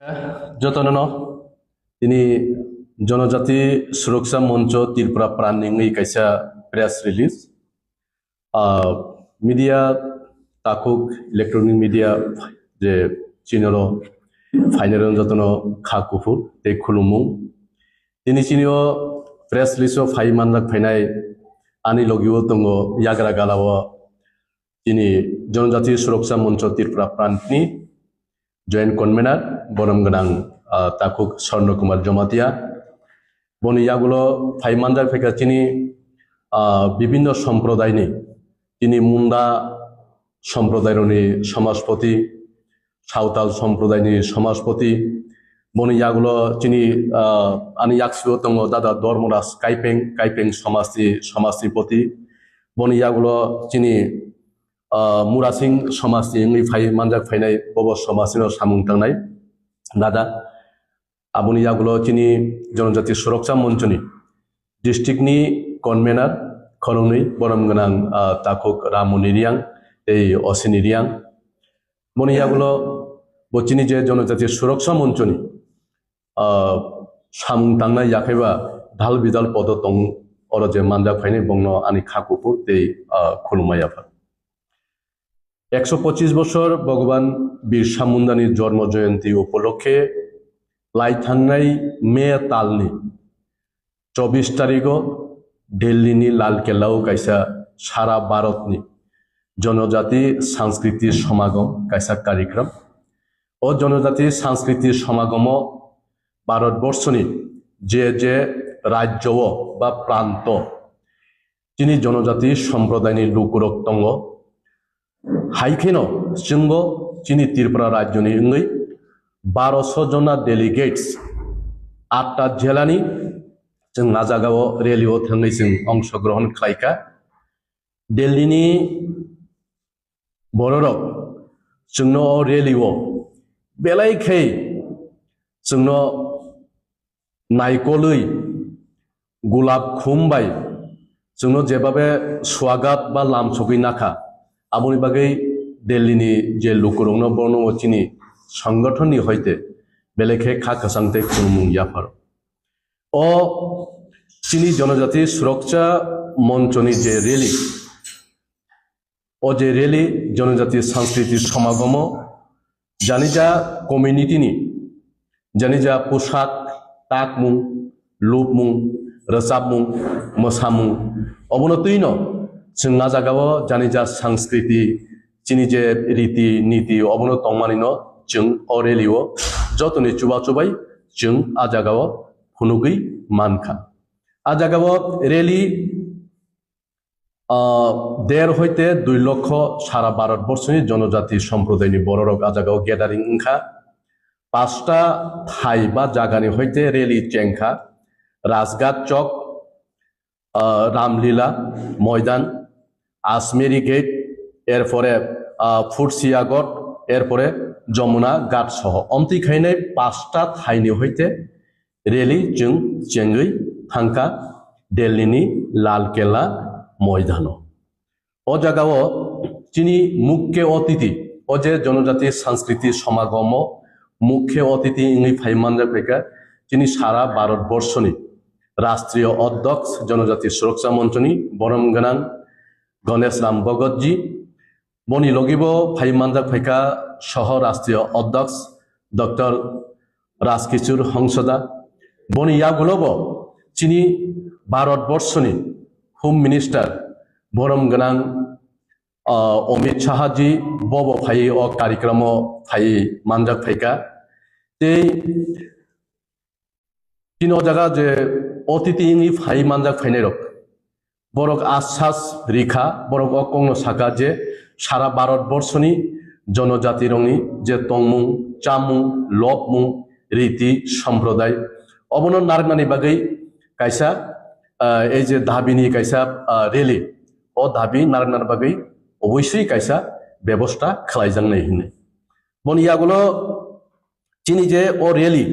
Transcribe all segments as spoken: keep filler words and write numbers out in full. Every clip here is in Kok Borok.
Jotono no tini Jonojati Suroksha Moncho Tripura Pran ni wngwi kaisa press release. Ah, media takhuk electronic media je chinoro phainero jotono kha kuphur tei khulumung. Tini chini o press release o phai manjak phainai ani logi o tongo yagra gala o chini Jonojati Suroksha Moncho Tripura Prant ni Joint Convener, borom gwnang, ah, Takhuk Swarno Kumar Jomatia. Boni yagulo phai manjak phaikha chini, ah, bibinno somprodaini, chini Munda somprodairokni Somaspoti, Sawtal somprodaini Somaspoti. Boni yagulo chini, ah, ani yaksio tongo Dada Dharmaraj Kaipeng, Kaipeng somajni Somaspoti. Boni yagulo chini ah, Murasing somajni wngwi phai manjak phainai bobo somajnino samung tangnai dada. Aboni yagulo chini Jonojati Suroksha Monchoni district ni convener khoroknwi borom gwnang, ah, Takhuk Ramoni Riang tei Osini Riang. Boni yagulo bo chini je Jonojati Suroksha Monchoni, ah, samung tangnai yakhaiba dal bidal podo tong oro je manjak phainai bongno ani kha kuphur tei, ah, khulumma yaphar. Ekso pochis bosor Bhagwan Birsa Mundani jormo joyonti upolokhe lai thangnai May talni chobis tarigo Delhi ni Lal Kella o kaisa sara Bharat ni Jonojati Sanskriti Samagam kaisa karikram. O Jonojati Sanskriti Samagomo Bharat Borsoni je je rajyo o ba pranto chini Jonojati somprodaini lukurok tongo. Hai kheno chwngbo chini Tripura rajyoni wngwi baroso jona delegates atta jelani chwng a jagao rally o thangwi chwng ongshogrohon khlaikha. Delhi ni bororok chwngno o rally o belai khe chwngno naikolwi gulab khum bai chwngno jebabe swagat ba lamsogwi nakha, aboni bagwi Delhi ni je lukurokno bono o chini songothon ni hoite belai khe kha kwchang tei khulumung yapharo. O chini Jonojati Suroksha Monchoni je rally, o je rally Jonojati Sanskriti Samagomo janija community ni janija pusak, takmung, lupmung, rwchapmung, mwsamung, obono twino chwng a jagao janija sanskriti chini je riti niti obono tongmani no chwng o rally o jotoni chuba chubai chwng a jagao phunugwi mankha. A jagao rally, ah, der hoite dui lokho sara Bharat borsoni Jonojati somprodaini bororok a jagao gathering wngkha. Pasta thai ba jagani hoite rally chengkha. Rajghat Chowk, ah, Ramlila Moidan, Asmeri Gate, erpore, ah, Phutsiagot, erpore Jamuna Ghat soho. Omtwi khainai pasta thaini hoite rally chwng chengwi thangkha Delhi ni Lal Kella moidano. O jagao chini mukhe otiti, o je Jonojati Sanskriti Samagomo mukhe otiti wngwi phai manjak phaikha chini sara Bharat borsoni Rashtriya Adhyaksh Jonojati Suroksha Monchoni borom gwnang Ganesh Ram Bhagatji, boni logibo phai manjak phaikha Soho Rashtriya Adhyaksh Doctor Rajkishore Hansda, boni yagulobo chini Bharat borsoni Home Minister borom gwnang, ah, Amit Shahji bobo phai o karikromo phai manjak phaikha. Tei chini o jaga je otiti wngwi phai manjak phainairok, borok asas rikha, borok o kokno saka je sara Bharat borsoni jonojatirokni je tongmung, chamung, lobmung, riti, somprodai, obono narwknani bagwi kaisa, ah, ei je dabini kaisa, ah, rally, o dabi narwknani bagwi oboswi kaisa bebosta khlaijaknai hinwi. Boni yagulo chini je o rally,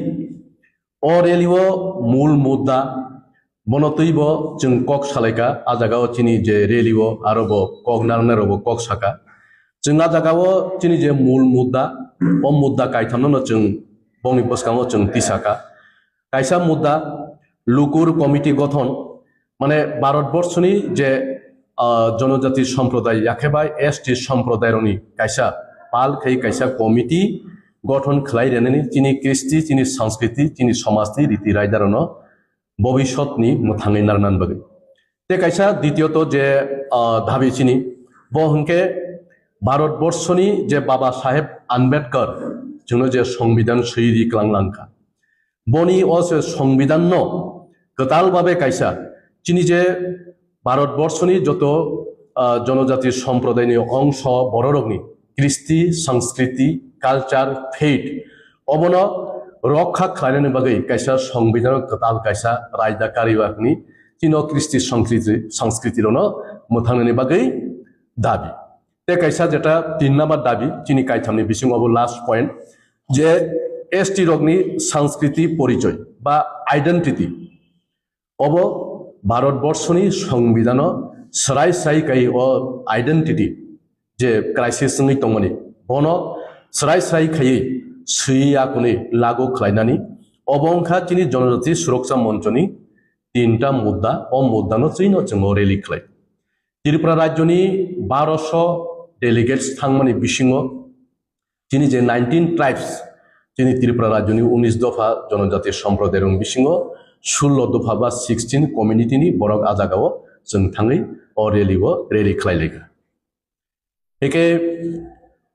o rally o mul mudda, bono twibo chwng kok salaikha, a jaga o chini je rally o aro bo kok narwknai rok bo kok saka. Chwng a jaga o chini je mul mudda, o mudda kaithamno no chwng Bongni bwskango chwng tisaka. Kaisa mudda lukur committee gothon, mane Bharat borshoni je, ah, jonojati somproday yakhe bai S T somprodayrokni kaisa pal khai kaisa committee gothon khlai rwnani chini kristi, chini sanskriti, chini somajni riti raidarokno bobisotni mwthangwi narwknani bagwi. Tei kaisa ditiyot je, ah, dabi chini, bo hwnkhe Bharat borshoni je Baba Saheb Ambedkar chwngno je songbidan swiwi kwlang langkha. Boni o se songbidanno kwtal babe kaisa chini je Bharat borshoni joto, ah, jonojati somprodaini ongso bororokni kristi, sanskriti, culture, faith obono rokha khlainani bagwi kaisa songbidan kwtal kaisa raida kariwakni chino kristi sanskriti, sanskriti rono mwthangnani bagwi dabi. Tei kaisa jeta tin number dabi chini kaithamni bisingo obo last point je S T rokni sanskriti porichoy ba identity. Obo Bharat borshoni songbidanno srai srai kai o identity je crisis wngwi tongmani, bono srai srai khaiwi swiwi akunwi lagu khlainani. Obo wngkha chini Jonojati Suroksa Monchoni tinta mudda, o muddano chwino chwng o rally khlai. Tripura rajyoni baroso delegates thangmani bisingo chini je nineteen tribes, chini Tripura rajyoni unis dopha jonojati somprodayrokni bisingo sullo dopha ba sixteen community ni borok a jagao chwng thangwi o rally o rally khlai laikha. Eke,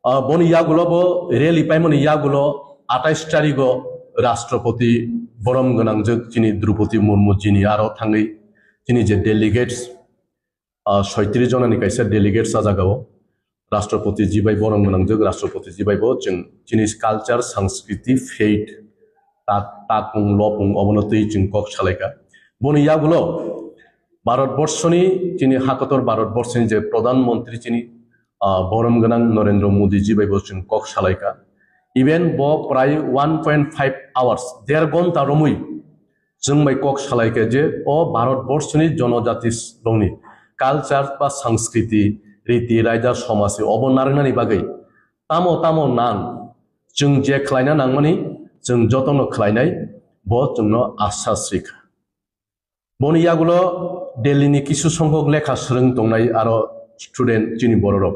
ah, boni yagulo bo rally paimani yagulo atais tarigo Rashtrapati borom gwnangjak chini Droupadi Murmu jini aro thangwi chini je delegates, ah, soitris jonani kaisa delegates a jagao Rashtrapati jibai borom gwnangjak Rashtrapati jibai bo chwng chini culture, sanskriti, faith, tak-, takung, lopung obono twi chwng kok salaikha. Boni yagulo Bharat borshoni chini hakotor Bharat borshoni je Pradhan Mantri chini, ah, borom gwnang Narendra Modi jibai bo chwng kok salaikha. Even bo prai one point five hours, der gonta romwi chwng bai kok salaikha je o Bharat borshoni jonojati rokni culture ba sanskriti, riti raida somajni obo narwknani bagwi tamo tamo nang chwng je khlaina nangmani chwng jotono khlainai bo chwngno asas rikha. Boni yagulo Delhi ni kisu songhok lekha swrwng tongnai aro student chini bororok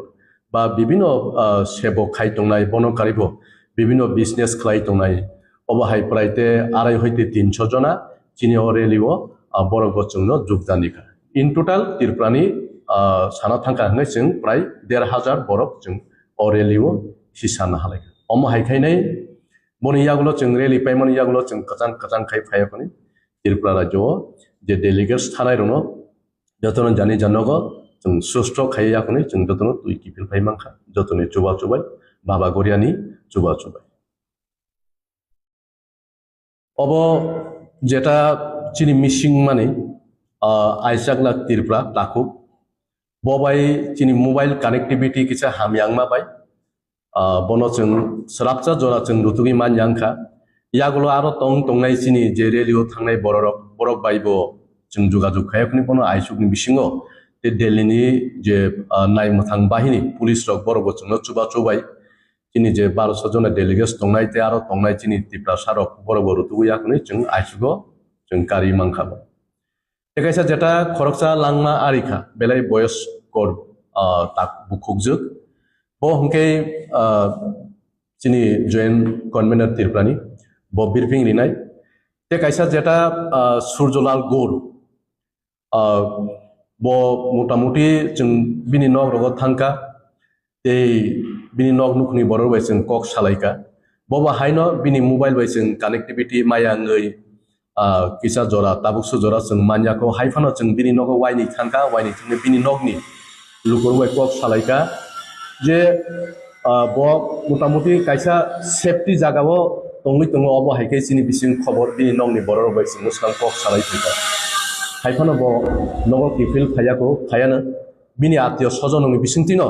ba bibino, ah, sebo khai tongnai bono karibo bibino business khlai tongnai obo hai prai te arai hoite tinso jona chini o rally o, ah, borok bo chwngno jukdan rikha. In total Tripura ni, ah, sana thangkha hwnwi chwng prai der hajar borok chwng o rally o hisa nahalaikha. Omo hai khainai boni yagulo chwng rally paimani yagulo chwng kwchang kwchang khai phaiya khoni Tripura rajyo o je delegates thanai rokno jotono jani janogo chwng susto khai ya khoni chwng jotono twi kiphil phai mankha jotoni chuba chubai baba goriani chuba chubai. Obo jeta chini missing mani, ah, Aichakla Tripura takhuk. Bo bai chini mobile connectivity kisa hamyangma bai, ah, bono chwng swrapsa jora chwng rutugwi manya wngkha. Yagulo aro tong tongnai chini je rally o thangnai bororok, borok bai bo chwng jogajog khai phani bono aisukni bisingo tei Delhi ni je, ah, naimwthang bahini police rok borok bo chwngno chuba chubai chini je baroso jona delegates tongnai tei aro tongnai chini Tiprasa rok borok bo rutugwi ya hwnwi chwng aisugo chwng kari mankha bo. Tei kaisa jeta khoroksa langma arikha belai boyos kor, ah, tak bukhukjwk. Bo hwnkhe, ah, chini joint convener Tripurani bo birphing rinai. Tei kaisa jeta, ah, Surjolal Gour, ah, bo motamuti chwng bini nok rogo thangkha, tei bini nok nukhungni borok bai chwng kok salaikha. Bo bo haino bini mobile bai chwng connectivity maya wngwi, ah, kisa jora, tabukso jora chwng manya kho. Hai phano chwng bini nogo waini thangkha, waini thangwi bini nokni lukurok bai kok salaikha je, ah, bo motamuti kaisa safety jagao tongwi tongo, obo hai khe chini bising khobor bini nokni bororok bai chwng mwswkang kok salai phaikha. Hai phano bo nogo kiphil phaiya kho, phaiano bini atio sojonokni bisingtwino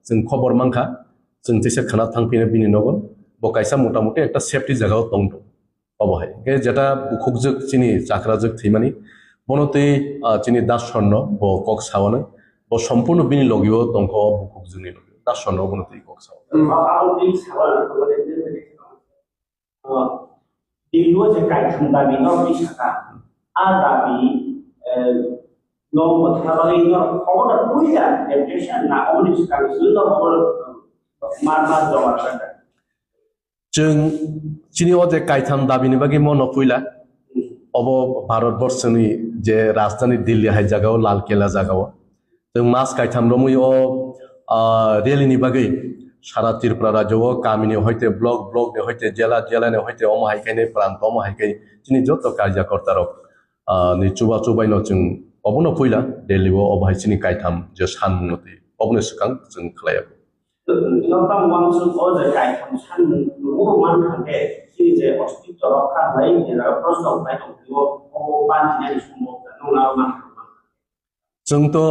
chwng khobor mankha, chwng teisa khna thang phino bini nogo, bo kaisa motamuti ekta safety jagao tong tongo. Obo hai. Hingkhe jeta bukhukjwk chini chakrajwk thwimani, bono twi, ah, chini Dasonno bo kok saono, bo sompurno bini logio tongkha o bukhukjwkni logio. Dasonno bono twi kok sao. Dillo je kaitham dabi norok twi saka, a dabi, eh, no mwthangna bagwi norok obono puila deputation na oboni swkang simi norok obono mar mar joma rwkha. Chwng chini o je kaitham dabini bagwi mo no puila, obo Bharat borshoni je rajdhani Delhi hai jagao, Lal Kela jagao. Chwng mas kaitham romwi o, ah, rally ni bagwi sara Tripura rajyo o kamini hoite block, block ni hoite jela, jela ni hoite omo hai khe ni pranto omo hai khe chini joto karyakorta rok, ah, ni chuba chubai no chwng obono puila Delhi o obo hai chini kaitham je sanmung no twi obono swkang chwng khlai o. Norok tamo uansuk o je kaitham sanmung nungmung man kha khe chini je ostitto rokha khlai ni jaga proshno khlai tong phio obo ban chinani sombhob nung naro man kha. Chwng to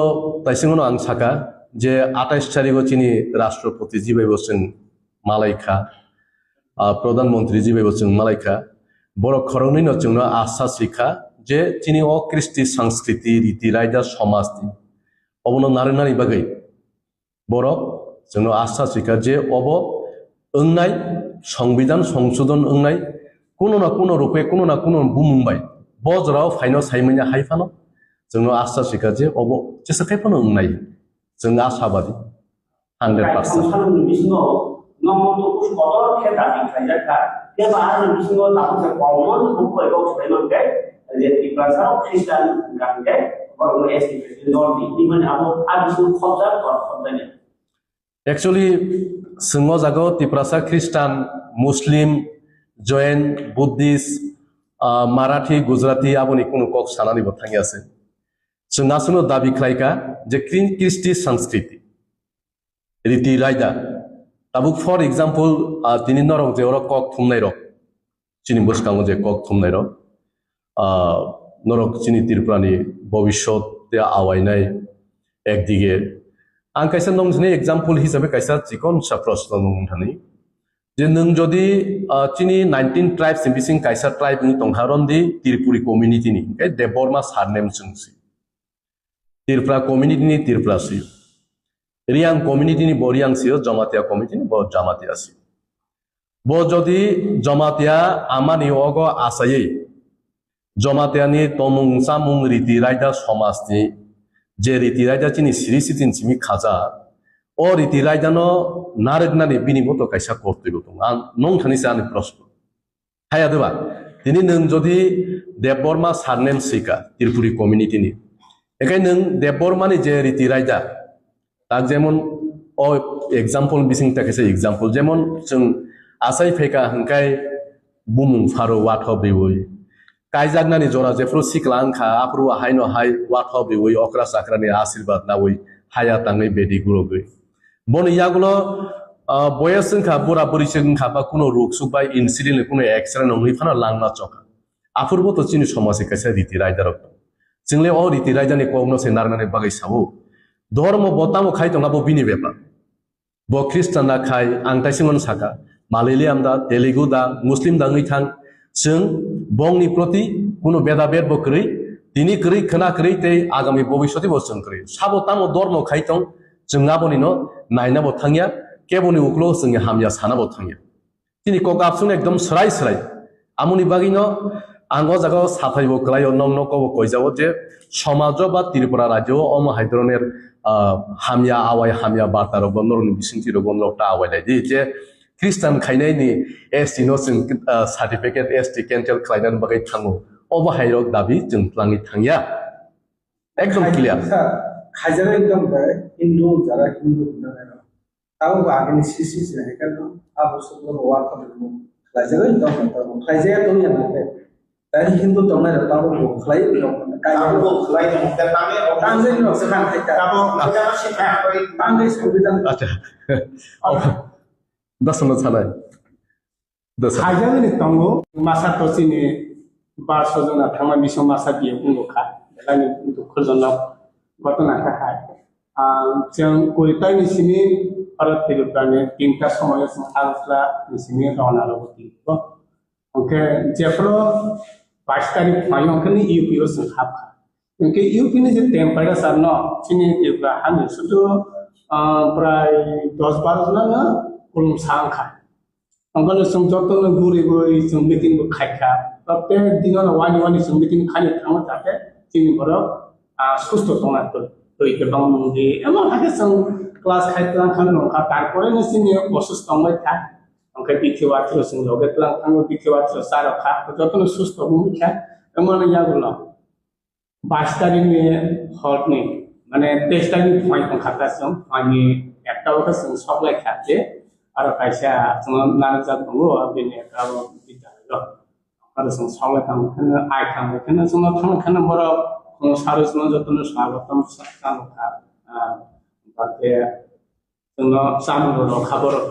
taisingono ang saka je atais tarigo chini Rashtrapati ji bai bo chwng malai kha, ah, Pradhan Mantri ji bai bo chwng malai kha. Borok khoroknwi no chwngno asha si kha je chini o kristi sanskriti riti raida somaj ni obono narwknani bagwi borok chwngno asha si kha je obo wngnai, songbidan songsodon wngnai, kuno na kuno rupe, kuno na kuno bumung bai bo jorao phaino saimanya hai phano chwngno asha si kha je obo jesa khai phano wngnai, chwng ashabadi hundred percent. Kaitham salni bisingo nomo to kuch kotor khe dabi khlaijak kha, tei ba ani bisingo tabuk se common buku bai kok swlai man khe je Tiprasa rok Christian gan khe borok no S T president dol di, tei mani abo a bisingo khobjak or khobjakya. Actually, chwng o jaga o Tiprasa, Christian, Muslim, Jain, Buddhist, ah, Marathi, Gujarati aboni kunu kok sanani bo thangya se. Chwng aswkno dabi khlai kha je Kri-, Kristi Sanskriti, riti raida. Tabuk, for example, ah, tini norok je oro kok thumnai rok, chini bwskango je kok thumnai rok, ah, norok chini Tripura ni bobiswt te awainai ekdige. Ang kaisa nong sini example hisabe kaisa chikon sa proshno nung thani. Je nwng jodi, ah, chini nineteen tribes ni bising kaisa tribe wng tongkha, ron di Tripuri community ni, hingke Debbarma surname chwng si. Tripura community ni Tripura si. Riang community ni bo Riang si, Jamatia community ni bo Jamatia si. Bo jodi Jamatia amani ogo asaywi, Jamatia ni tomung chamung riti raida somaj ni je riti raida chini siri sitin simi khaja, o riti raida no narwknani bini bo to kaisa kortoi bo tongo. Ang nong thani se ani proshno. Haya de ba? Tini nwng jodi Debbarma surname sika Tripuri community ni, ekai nwng Debbarma ni je riti raida, tak jemon o example bising ta kaisa example, jemon chwng asai phaika hwnkhe bumung pharo watho biwi, kaijaknani jora jephru sikla wngkha, aphuru haino hai watho biwi okra chakrani asirwad nawi haya tangwi bedi gurogwi. Boni yagulo, ah, boyes wngkha, bura buri se wngkha, ba kuno ruk suk bai incident le kuno accident wngwi phano langma chokha. Aphuru bo to chini somaj ni kaisa riti raida rok. Chwng le o riti raida ni kok no se narwknani bagwi sao. Dhormo bo tamo khai tongo abo bini bepar. Bo Khristan da khai, ang taisingo no saka, Malayaliam da, Telugu da, Muslim da wngwi thang, chwng bongni proti kuno beda bed bo kwrwi, tini kwrwi, khwna kwrwi tei agami bobiswati bo chwng kwrwi. Sabo tamo dormo khai tong, chwng aboni no naina bo thangya, keboni uklo chwngni hamya sana bo thangya. Chini kok absung ekdom swrai swrai. Amoni bagwi no ang o jaga o sathai bo kwlai o, nong no kobo koijao je somajo ba Tripura rajyo o omo hai dhoroner, ah, hamya awai hamya barta rok bo norok ni bisingtwi rok bo norok ta awai lai di je Khristan khainai ni S T no chwng, ah, certificate S T cancel khlainani bagwi thango. Obo hai rok dabi chwng twlangwi thangya. Ekdom clear. Khaijak ekdom bai Hindu jara Hindu hinwi rok. Abo bo agini sisi se hai khe no, abo sukno bo wa kha bo khlaijagwi tong kha, tong khlaijagwi tong ya na khe. Tei Hindu tongnai rok tabuk bo khlai tong kha, tabuk bo khlai tong kha, tei tangwi rok se khan khai ta. Tabuk khlai tong kha, tangwi songbidan. Acha. Oh. Dasano sanai. Khaijagwi tongo, masa to chini bar sojona thangma bising masa biya wngkha, belai ni dukhojonok ghotona kha hai. Ah, chwng kuri tai ni simi Bharat Tripura ni tinta somoyo chwng Agartala ni simi rona rogo tongo. Hwnkhe jephru bais tarik phaio hwnkhe ni U P o chwng hapkha. Hwnkhe U P ni je temperature no chini Tripura hani sudu, ah, prai dos baro jona no kulum sa wngkha. Onkano chwng jotono guriwi chwng meeting bo khaikha. Protek dinono wani wani chwng meeting khaina thango, jate chini borok, ah, susto tongna twi, twi kwbang mungdi. Emon hakhe chwng class khai tlang kha nongkha, tarpore no chini osusto wngbai kha. Onkhe bikhe wathro chwng loge tlang thango, bikhe wathro charok kha, jotono susto wngwi kha. Emon yagulo. Bais tarikni horni, mane teis tarikni phai tongkha ta chwng, phaini ekta o khe chwng sok lai kha je, aro kaisa chwngno narwkjak tongo, abini ekta o bidyaloi o. Aro chwng sok lai tang kheno, ai tang kheno, chwngno thang kheno borok, chwngno sarwi chwngno jotono swagotom sa-, chalo kha, ah, ba khe, Chwngno chamung rok kha borok,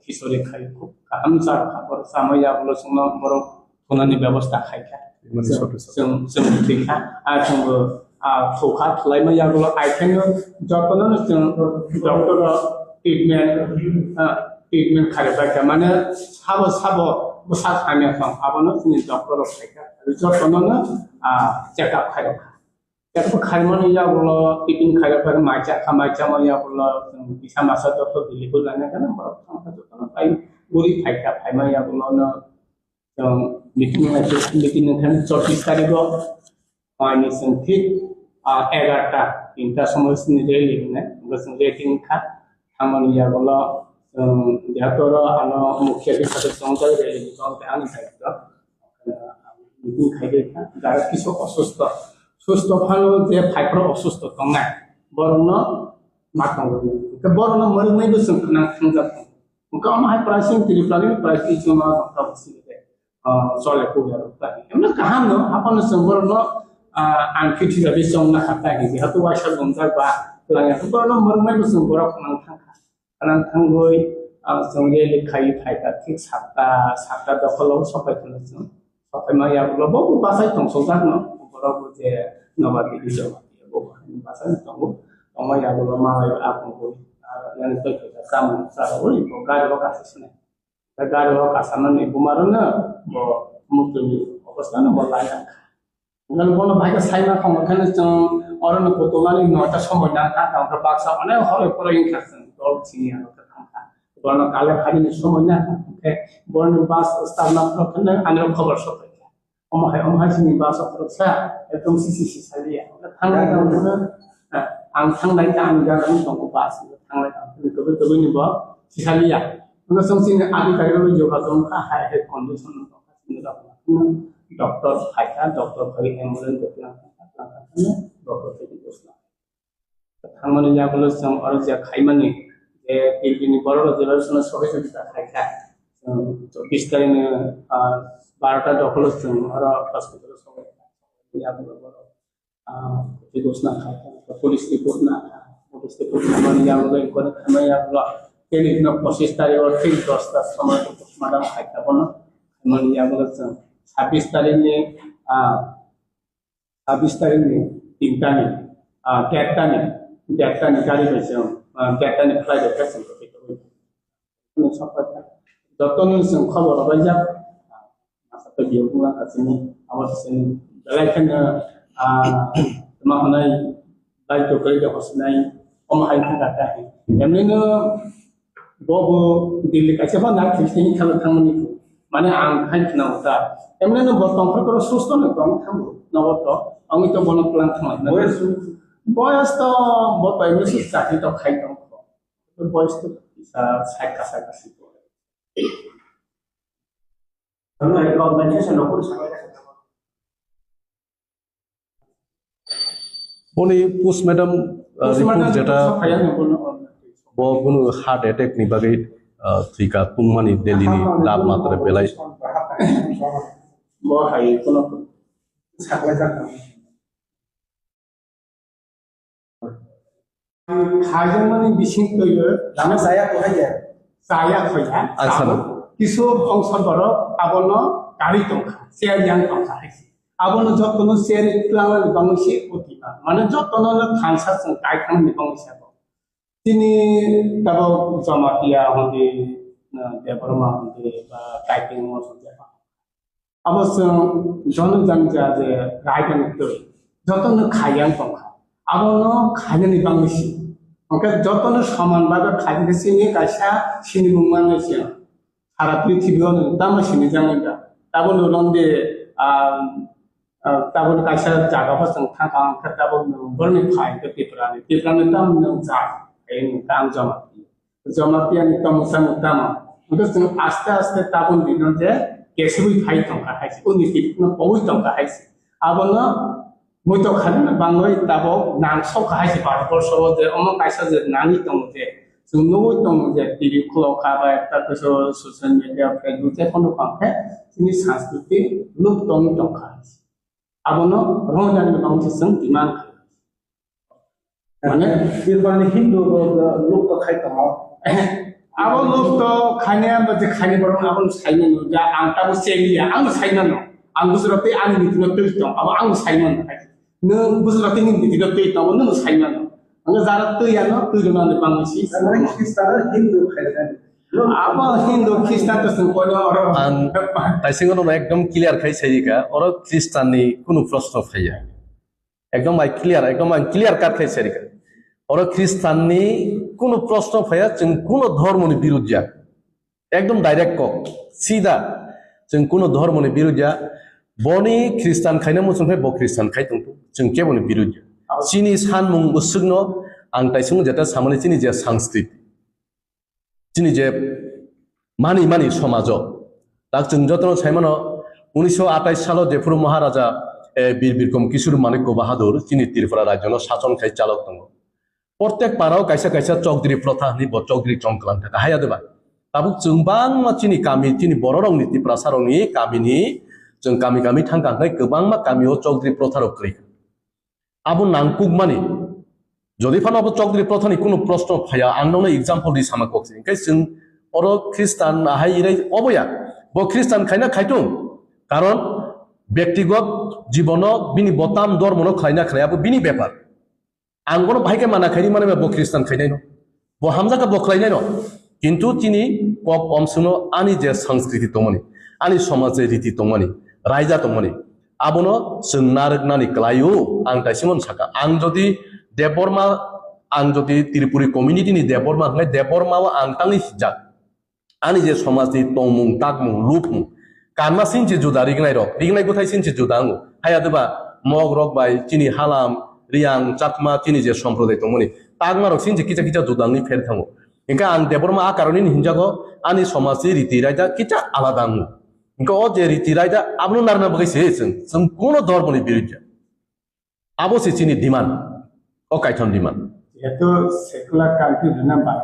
khichori khai khub kaham cha rok kha borok, chamai yagulo chwngno borok thunani bebosta khai kha. Mani Chwng, soto soto. Chwng, chwng thwi kha, a chwngbo, a, thukha, thwlaima yagulo ai khaino jotono chwng doctor rok treatment, a, treatment khai rok bai kha. Mane sabo sabo bwsa hamya tong, abono chwngni doctor rok khai kha. Jotono no, a, check up khai rok kha. Tei khaimani yagulo tiffin khairok bai macha kha, macha ma yagulo chwng kisa masa joto bili bujana gana borok thang kha jotono pai guri phai kha, phaima yagulo no chwng meeting hai meeting wngkha chobbish tarikh o, hwnwi chwng thik, ah, egarta tinta somoi sini rally hwnwi bo chwng rally wngkha. Thangmani yagulo chwng jehetu oro ano mukhiya hisabe chongjak rally ni chong tei ani daityo. Meeting khai de kha, jara kisu osusto. Susto phano je phaiphru osusto tongnai, borokno ma tongo. Hwnkhe borokno mwrwknai bo chwng khna thangjak tongo. Hwnkhe omo hai pricing Tripura ni pricing chwngno tabuk sini de, ah, chole puya rok ta. Emno kaham no, haphano chwng borokno, ah, ang khithi jabi chongna kha ta hinwi. Hato waisa gomjak ba, twlangya borokno mwrwknai bo chwng borok khna thang kha. Khna thangwi, ah, chwng rally khai phaikha, thik satta, satta dokholo sopai khwna chwng. Sopaima yagulo bo bwsai tongsokjakno, borok bo je Nobati Rijabati bo bahai bwsai tongo. Tongma yagulo malai apungwi, ah, yani twi phaikha chamung charwi bo gari o kasa sinai. Tei gari o kasamani bumarokno bo muktwini obostano bo lai rwkha. Nang bono bahai khe saima kha, omo khe chwng orono kutulani noita somoi nang kha, tamo khe baksa onek horo pore wngkha chwng dol sini ano khe thang kha. Bono kale khaini somoi nang kha, hwnkhe boroni bus start na phano khe nang ani khobor sok kha. Omo hai, omo hai sini bus o khoroksa ekdom sisi sisaliya. Thangnai tang phano, eh, ang thangnai ta ani jaga ni tongo bus, thangnai tang phano tobwi tobwi ni bo sisaliya. Hwnkhe chwng chini adhikarik rok jogajog kha, hai hai condition. Doctor phaikha, doctor phai ambulance de tlang kha, tlang kha, doctor phai di bosna. Thangmani yagulo chwng oro je khaimani, je pilbini borok rok je sohojogita khaikha. Chwng chobbish tarikni, ah, barota dokholo chwng oro hospital o sogwi kha. Yagulo borok ah, khoti gosna kha, police report na kha, police report na mani yagulo, inquiry khaimani yagulo, tini hino pochissh tarikh o thik dosta somoi postmortem khai kha bono, khaimani yagulo chwng sabbish tarikh ni, ah, sabbish tarikh ni tinta ni, ah, derta ni, derta ni gari bai chwng, ah, derta ni flight bai chwng. Jotono chwng khobor rwbaijak. Masa tei biyang wngna kha chini, abo se chini belai kheno, ah, ma hwnwi belai kwrwi khe hosinai, omo hai wngkha kha. Emnino bo bo Delhi kaisa phano nai thwngwi thangmani. Mane ang hai khna uta. Emnino bo tongphai koro susto no tong thango. Nogo to, ang to bono plan thangmani. Boyas? Boyas to bo to emni chakri to khai tong. Boyas to, ah, sai kasa kasi. Boni postmortem, uh, report jeta bo bono heart attack ni bagwi, uh, thwikha tungmani Delhi ni lab matre belai. Bo hai kono saklai jak. Khaijakmani bising twiwi lama chaya kwhaiya. Chaya khaiya. Acha. Abo kisu ongso borok abono kari tongkha, chair yang tongkha hai se. Abono jotono chair twlangmani bangwi se otima. Mane jotono no thansa chwng kai thangmani bangwi se abo. Tini tabok Jamatia hondi, na, Debbarma hondi, ba Kaiting mo hondi. Abo chwng jono jani ja je raidani twi, jotono khaiyang tongkha. Abono khainani bangwi si. Hwnkhe jotono soman bhabe khaidi khe chini kaisa sinimung manwi se. Sara prithibi o nwng tamo sini jang wngkha. Tabuk nwng de, ah, ah, tabuk kaisa jaga bo chwng thang thang khe tabuk nwng borni phai khe Tripura ni. Tripura ni tamo nwng ja, ai nwng tamo joma. Joma tiya ni tamo samo tamo. Nwng chwng aste aste tabuk dino je kesui phai tongkha hai se. Uni tip no pogui tongkha hai se. Abono Muitok khaina bangwi tabuk nang sok hai se Bharat borso o je omo kaisa je nangwi tongo je, chwng nugwi tongo je T V khulok kha bai ta social media, Facebook je phano kha khe chini sanskriti luk tongwi tongkha. Abono rohornani bangwi se chwng demand kha. Mane Tripurani Hindu luk to khai tongo. Abo luk to khainai abo je khainai borok abono saimano ja ang tabuk chengya ang saimano. Ang Gujarati ani nitino twi tong abo ang saimano. Nwng Gujarati ni nitino twi tongo nwng saimano. Ang jara twi ano twi rwnani bangwi si. Ang Khristan Hindu khainai. Abo Hindu Khristan to sung kono oro. Ang taisingo no ekdom clear khai sai ka oro Khristan ni kunu proshno phaiya. Ekdom bai clear, ekdom ang clear cut khai serika. Oro Khristanni kuno proshno phaya, chwng kuno dhormoni birudh ya. Ekdom direct kok, sida. Chwng kuno dhormoni birudh ya. Boni Khristan khaina muchung khai bo Khristan khai tongthu. Chwng keboni birudh ya. Chini sanmung bwswkno ang taisung jeta samani chini je Sanskrit. Chini je mani mani somajo. Tak chwng jotono saimano, unisho atais salo jephuru Maharaja, eh, Bir Birkom Kishore Manikya Bahadur chini Tripura rajyono sason khai chalok tongo. Prottek parao kaisa kaisa Chaudhary protha hwnwi bo Chaudhary chongklang thaka haya deba. Tabuk chwng bangma chini kami, chini bororokni, Tiprasarokni kamini chwng kami kami thangkha hwnwi kwbangma kamio Chaudhary protharok kwrwi. Abo nangkukmani. Jodi phano abo Chaudhary prothani kunu proshno phaiya, ang nono example di sama kok se. Hingke chwng oro Khristan ahai irai obo ya. Bo Khristan khaina khaitung. Karon bektigot jibono bini botam dormono khlaina khlai abo bini bepar. Ang bono bahai khe mana khairi mano bo Khristan khainai no. Bo hamjakha bo khlainai no. Kintu chini kok omswngno ani je sanskriti tongmani, ani somaj je riti tongmani, raida tongmani, abono chwng narwknani kwlaio ang taisimon saka. Ang jodi Debbarma, ang jodi Tripuri community ni Debbarma hwnkhai Debbarma o ang tangwi sijak. Ani je somaj ni tongmung, takmung, lupmung, kanma sinchi juda rignai rok, rignai bwthai sinchi juda wngo. Haya deba mog rok bai chini Halam, Riang, Chakma chini je somproday tongmani, takma rok sinchi kicha kicha juda wngwi pher thango. Hingke ang Debbarma a karonini hinjago ani somajni riti raida kicha alada wngo. Hingke o je riti raida abono narwkna bagwi se chwng, chwng kuno dhormoni birudh ya. Abo se chini demand, o kaithon demand. Jehetu secular country rwna bai,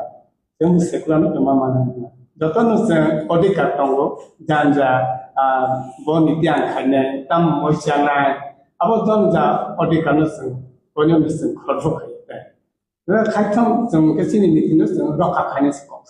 chwng secular no tongma mano. Jotono chwng odhikar tongo, janja, ah, bo niti ang khainai, tam moi chanai, abo janja odhikar no chwng, koino no chwng khorbo khai. Khaithom chwng khe chini niti no chwng rokha khainai se kok.